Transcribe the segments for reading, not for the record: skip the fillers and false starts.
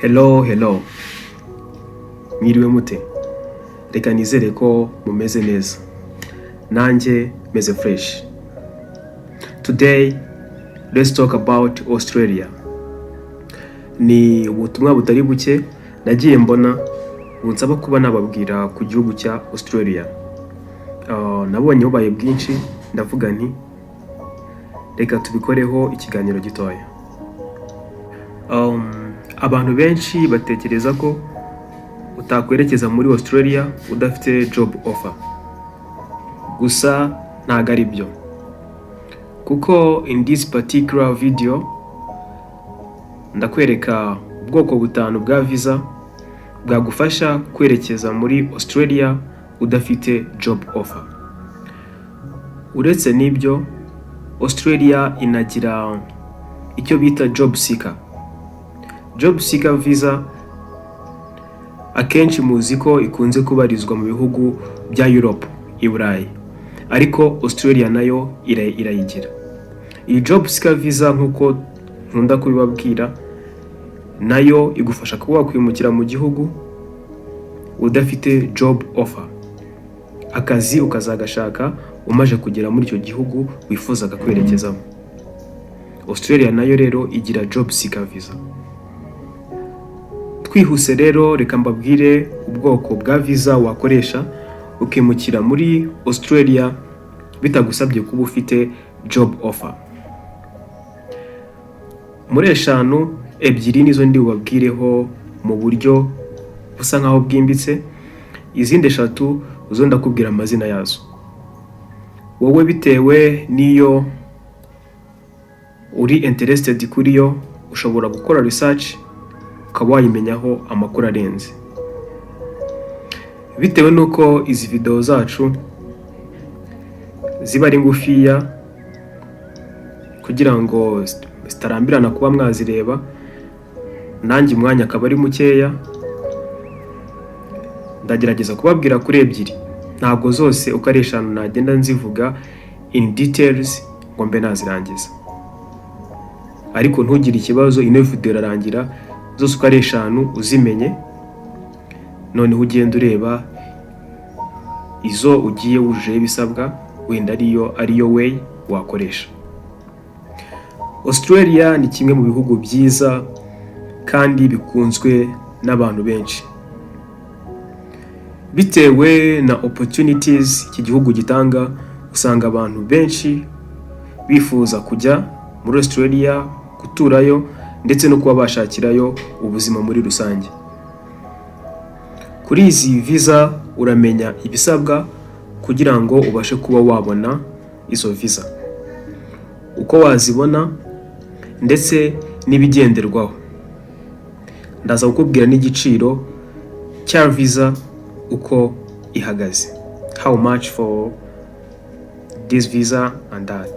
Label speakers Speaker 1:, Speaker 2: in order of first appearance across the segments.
Speaker 1: Hello, hello, mwiriwe mute? Reka nizere ko mumeze neza, nanjye meze fresh. Today let's talk about Australia. Ni ubutumwa butari buke nagiye mbona bunsaba kuba nababwira ku gihugu cya Australia. Nabonye bubaye bwinshi, ndavuga nti reka tubikoreho ikiganiro gitoya. Abantu benshi batekereza ko utakwerekeza muri Australia udafite job offer, gusa ntabwo ari byo, kuko in this particular video ndakwereka ubwoko butanu bwa visa bwagufasha kwerekeza muri Australia udafite job offer. Uretse n'ibyo, Australia inagira icyo bita job seeker. Job seeker visa akenshi muzi ko ikunze kubarizwa mu bihugu bya Europe, i Burayi, ariko Australia nayo irayigira. Iyi job seeker visa, nk'uko nkunda kubibabwira, nayo igufasha kuba wakwimukira mu gihugu udafite job offer, akazi ukazagashaka umaze kugera muri icyo gihugu wifuzaga kwerekezamo. Australia nayo rero igira job seeker visa. Twihuse rero, reka mbabwire ubwoko bwa visa wakoresha ukimukira muri Australia bitagusabye kuba ufite job offer. Muri eshanu, ebyiri nizo ndi bubabwireho mu buryo busa nkaho bwimbitse, izindi eshatu zo ndakubwira amazina yazo. Wowe bitewe n'iyo uri interested kuri yo, ushobora gukora research ukaba wayimenyaho amakuru arenze. Bitewe n'uko izi video zacu ziba ari ngufiya kugira ngo zitarambirana kuba mwazireba, nanjye umwanya akaba ari mukeya, ndagerageza kubabwira kuri ebyiri. Ntabwo zose uko ari eshanu nagenda nzivuga in details ngo mbe nazirangiza, ariko ntugire ikibazo, ino video irarangira zose uko ari eshanu uzimenye, noneho ugenda ureba izo ugiye wujujeho ibisabwa, wenda ariyo way wakoresha. Australia ni kimwe mu bihugu byiza kandi bikunzwe n'abantu benshi bitewe na opportunities iki gihugu gitanga. Usanga abantu benshi bifuza kujya muri Australia guturayo ndetse no kuba bashakirayo ubuzima muri rusange. Kuri izi visa uramenya ibisabwa kugira ngo ubashe kuba wabona izo visa, uko wazibona ndetse n'ibigenderwaho. Ndaza kukubwira n'igiciro cya visa uko ihagaze, how much for this visa and that.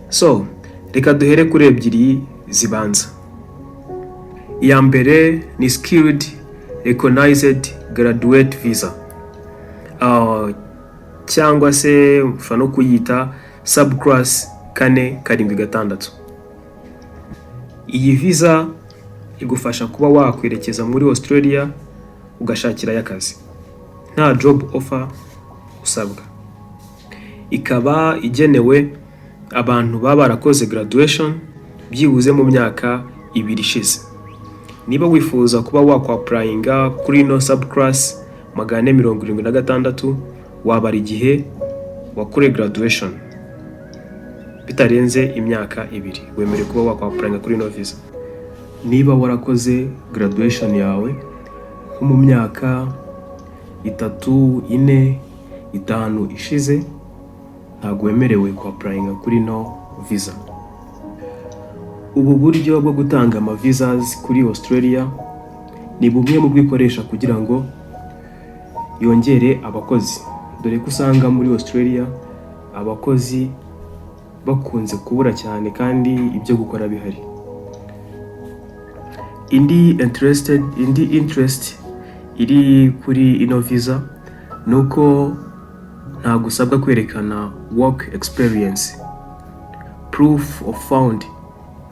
Speaker 1: So reka duhere kuri ebyiri zibanza. Iya mbere ni Skilled Recognized Graduate Visa, cyangwa se ushobora no kuyita subclass 476. Iyi visa igufasha kuba wakwerekeza muri Australia ugashakirayo akazi nta job offer usabwa, ikaba igenewe abantu baba barakoze graduation byibuze mu myaka 2 ishize. Niba wifuza kuba wakwapplyinga kuri ino subclass 476, wabara igihe wakoreye graduation bitarenze imyaka 2, wemerewe kuba wakwapplyinga kuri ino visa. Niba warakoze graduation yawe nko mu myaka 3, 4, 5 ishize, ntabwo wemerewe kwapplyinga kuri ino visa. Ubu buryo bwo gutanga ama visas kuri Australia ni bumwe mu bwikoresha kugira ngo yongere abakozi, dore ko usanga muri Australia abakozi bakunze kubura cyane kandi ibyo gukora bihari. Indi interest iri kuri ino visa ni uko ntabwo usabwa kwerekana work experience, proof of fund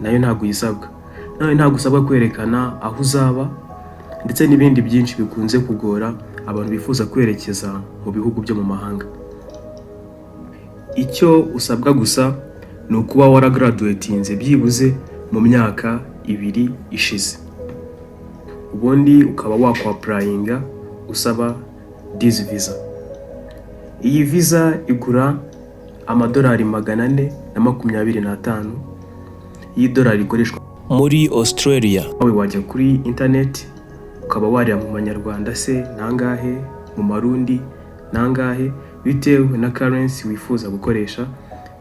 Speaker 1: nayo ntabwo uyisabwa. Nawe ntabwo usabwa kwerekana aho uzaba, ndetse n'ibindi byinshi bikunze kugora abantu bifuza kwerekeza mu bihugu byo mu mahanga. Icyo usabwa gusa ni ukuba waragraduatinze byibuze mu myaka 2 ishize, ubundi ukaba wakwapplyinga usaba this visa. Iyi visa igura amadolari 425 y'idolari rikoreshwa
Speaker 2: muri Australia.
Speaker 1: Nawe wajya kuri internet ukaba wareba mu manyarwanda se nangahe, mu marundi nangahe, bitewe na currency wifuza gukoresha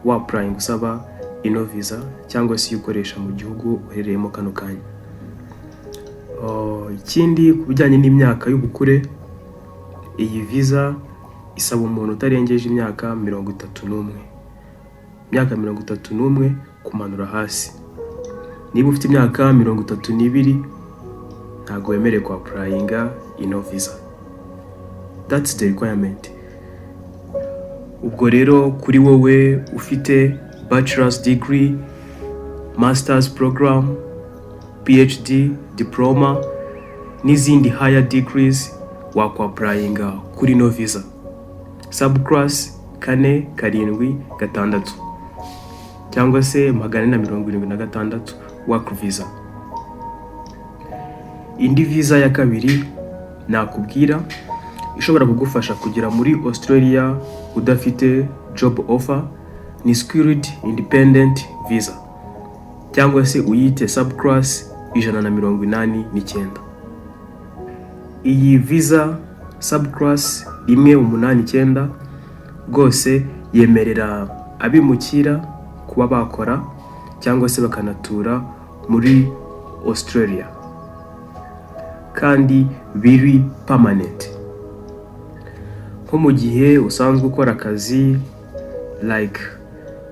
Speaker 1: wapplyinga usaba ino visa, cyangwa se iyo ukoresha mu gihugu uherereyemo kano kanya. Ikindi ku bijyanye n'imyaka y'ubukure, iyi visa isaba umuntu utarengeje imyaka 31, imyaka 31 kumanura hasi. Niba ufite imyaka 32, ntabwo wemerewe kwapplyinga ino visa. That's the requirement. Ubwo rero kuri wowe ufite bachelor's degree, masters program, PhD, diploma n'izindi higher degrees, wakwapplyinga kuri ino visa subclass 476 cyangwa se 476 work visa. Indi visa ya kabiri nakubwira ishobora kugufasha kugera muri Australia udafite job offer ni skilled independent visa, cyangwa se uyite subclass 189. Iyi visa subclass 189 rwose yemerera abimukira kuba bakora cyangwa se bakanatura muri Australia kandi biri permanent. Nko mu gihe usanzwe ukora akazi, like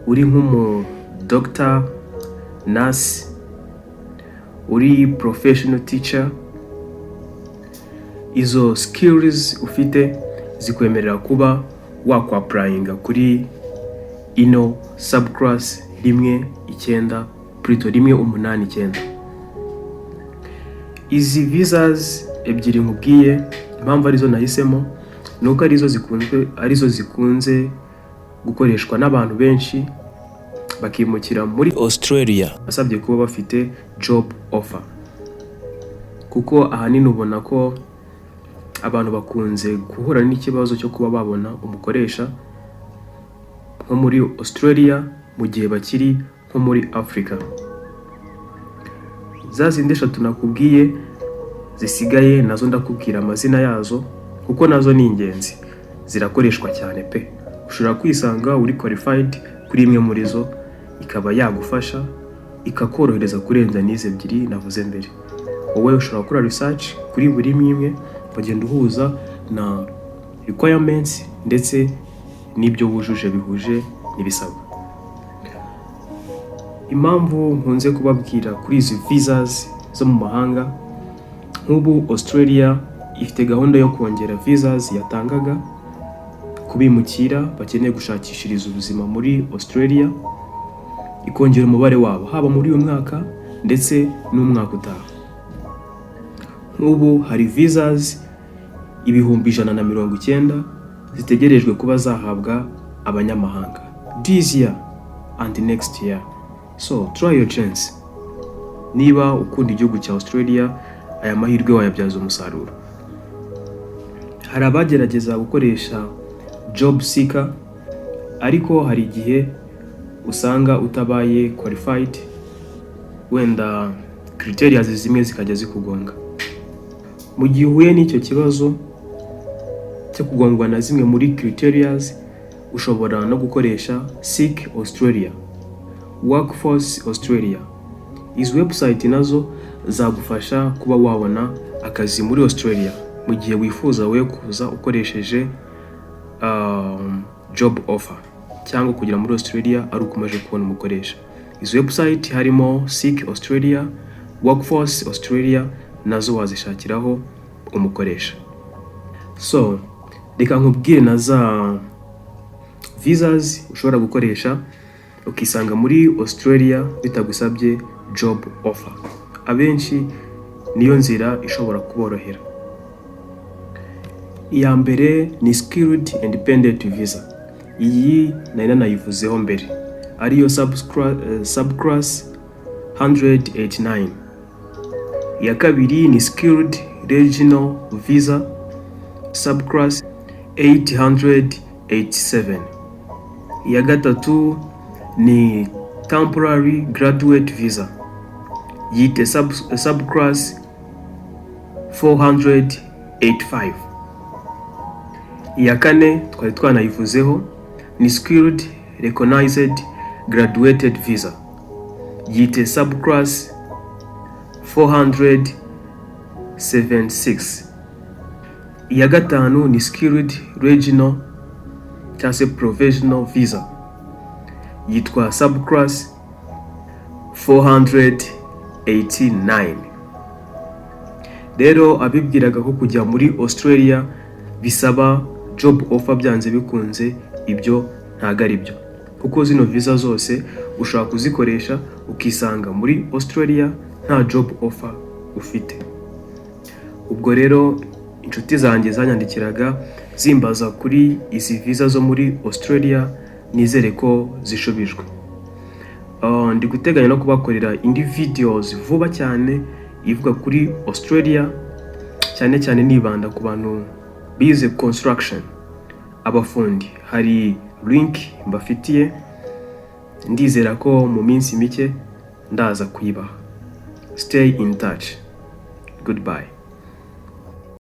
Speaker 1: uri nk'umu doctor, nurse, uri professional teacher, izo skills ufite zikwemerera kuba wakwapplyinga kuri ino subclass 19, plutôt 189. Izi visas ebyiri nkubwiye, impamvu arizo nahisemo ni uko arizo zikunze gukoreshwa n'abantu benshi bakimukira muri
Speaker 2: Australia
Speaker 1: basabye kuba bafite job offer, kuko ahanini ubona ko abantu bakunze guhura n'ikibazo cyo kuba babona umukoresha nko muri Australia mu gihe bakiri nko muri Africa. Za zindi eshatu nakubwiye zisigaye nazo ndakubwira amazina yazo, kuko nazo ni ingenzi, zirakoreshwa cyane pe. Ushobora kwisanga uri qualified kuri imwe muri zo, ikaba yagufasha, ikakorohereza kurenza n'izi ebyiri navuze mbere. Wowe ushobora gukora research kuri buri imwe imwe, ukagenda uhuza na requirements ndetse n'ibyo wujuje bihuje n'ibisabwa. Impamvu nkunze kubabwira kuri izi visas zo mu mahanga, nk'ubu Australia ifite gahunda yo kongera visas yatangaga ku bimukira bakeneye gushakishiriza ubuzima muri Australia, ikongera umubare wabo haba muri uyu mwaka ndetse n'umwaka utaha. Nk'ubu hari visas 190,000 zitegerejwe kuba zahabwa abanyamahanga this year and next year. So try your chance. Niba ukunda igihugu cya Australia, aya mahirwe wayabyaza umusaruro. Hari abagerageza gukoresha job seeker, ariko hari igihe usanga utabaye qualified, wenda criteria zimwe zikajya zikugonga. Mu gihe uhuye n'icyo kibazo cyo kugongwa na zimwe muri criterias, ushobora no gukoresha Seek Australia, Workforce Australia. Izi website nazo zagufasha kuba wabona akazi muri Australia mu gihe wifuza we kuza ukoresheje job offer, cyangwa kugera muri Australia ari uko umaze kubona umukoresha. Izi website harimo Seek Australia, Workforce Australia, nazo wazishakiraho umukoresha. So reka nkubwire na za visas ushobora gukoresha ukisanga muri Australia bitagusabye job offer. Abenshi niyo nzira ishobora kuborohera. Iya mbere ni Skilled Independent Visa. Iyi nari nanayivuzeho mbere, ariyo subclass 189. Iya kabiri ni Skilled Regional Visa, subclass 887. Iya gatatu ni Temporary Graduate Visa, yite subclass 485. Iya kane twari twanayivuzeho, ni Skilled Recognized Graduated Visa, yite subclass 476. Iya gatanu ni Skilled Regional cyangwa se Provisional Visa, yitwa subclass 489. Rero abibwiraga ko kujya muri Australia bisaba job offer byanze bikunze, ibyo ntabwo ari byo, kuko zino visa zose ushobora kuzikoresha ukisanga muri Australia nta job offer ufite. Ubwo rero inshuti zanjye zanyandikiraga zimbaza kuri izi visa zo muri Australia, nizere ko zishubijwe. Ndi guteganya no kubakorera indi videos vuba cyane ivuga kuri Australia, cyane cyane nibanda ku bantu bize construction, abafundi. Hari link mbafitiye, ndizera ko mu minsi mike ndaza kuyibaha. Stay in touch, goodbye.